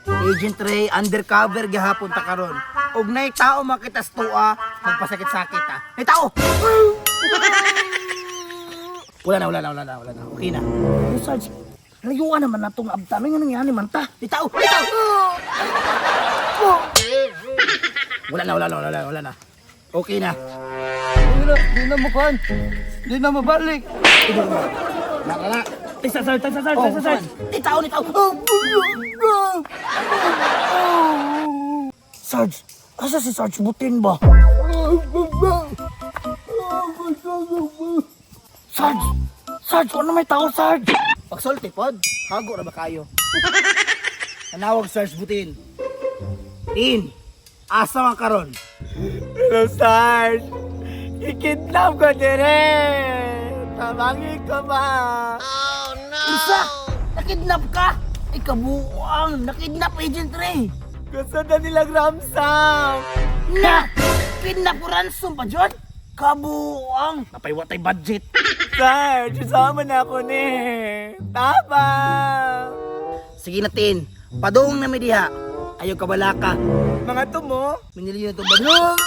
Agent Ray, undercover gihapon ta karon. Og nay tao makita sa tuwa, magpasakit-sakit ta. Nay tao. Wala na, wala na, wala na, wala na. Okay na. Yo, Sarge, layuan naman na itong abtan. Ano nga nangyari man ta? Nay tao, nay tao. Wala na, wala na, wala na, wala na. Okay na. Di na, di na mukuan. Di na mabalik. Wala na. Tesa, Sarge, tesa, Sarge, Oh, tesa, Sarge. Nay tao, nay tao. Sarge, asa si Sarge Butin ba? Sarge! Sarge, ano may tao, Sarge? Pagsulti pod, hago ra ba kayo? Nanawag Sarge Butin. Tin, asa man karon? Hello, Sarge. Ikidnap ko dire. Tabangi ko ba? Unsa? Nakidnap ka? Ay, kabuang! Nakidnap Agent Ray! Gusto na nilang ramsam. Na! Kidnap ko ransom pa, John! Kabuang! Napaiwatay budget. Sarge, isama na ako ni. Tabang. Sige na, Tin. Padung na mi diha. Ayaw kabalaka. Mga tumo. Minili na itong badong.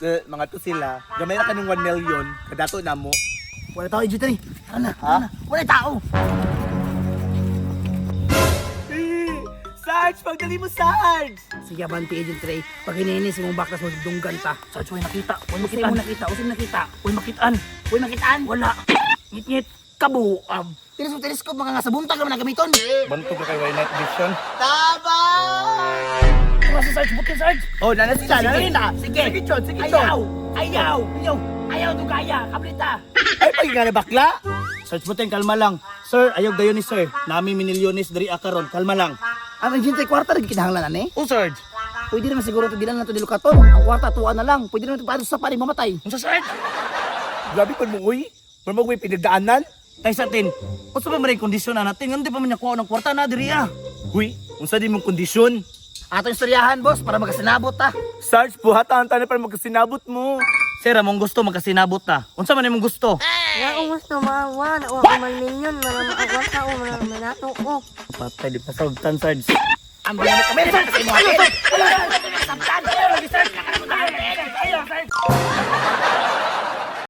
Eh, mga to sila. Gamay na kanong 1 million. Kadato na mo. Wala tao, Agent Ray. Tara na, tara na. Wala tao. Eh, Sarge, pagdali mo, Sarge! Sige, abanti, Agent Ray. Pag hininis mong baklas mo, dunggan ta. Sarge, way nakita. Way Usay makitaan. mo nakita, usay mo nakita. Way makitaan. Uy, makitaan. Wala. Ngit-ngit. Kabuang. Tinis mo telescope, mga nga sa buntag naman ang gamiton. Bantog ka kay White Night Vision. Wala si Sarge Butin, Sarge. Oh, nana sila, nana Sige, sila. sige. Sige, Chon, sige, Chon. Ayaw! Ayaw! Ayaw! Ayaw, dugaya! Kablita! Ay, pag nga na bakla. Sarge Butin, kalma lang. Sir, ayaw gayon ni sir. Nami minilyones diri akaron. Kalma lang. Ang Agent Ray, kwarta rin kinahanglan ani. Oh, Sarge. Pwede naman siguro ito, di lang nato dilukaton. Ang kwarta, tuwa na lang. Pwede naman ito para sa paring mamatay. Unsa, Sarge? Grabe po mo, uy. Pero mo, pinagdaanan. Tay sa atin, unsa pa man rin kondisyon na natin? Ngano di pa man niya kuha ng kwarta na diri ah. Huy, unsa di mong kondisyon? Ato yung istoryahan, boss, para magkasinabot ta. Sarge, buhatan tayo para magkasinabot mo. Sir, among gusto magkasinabot ta. Unsa man imong gusto? Nga umus na maawa, na wa man milyon, mana maawa ka o mana manato ko. Patay di pa sabtan, Sarge. Ang bilang mo kami, sir! Ayaw, sir! Ayaw, sir! Ayaw, sir!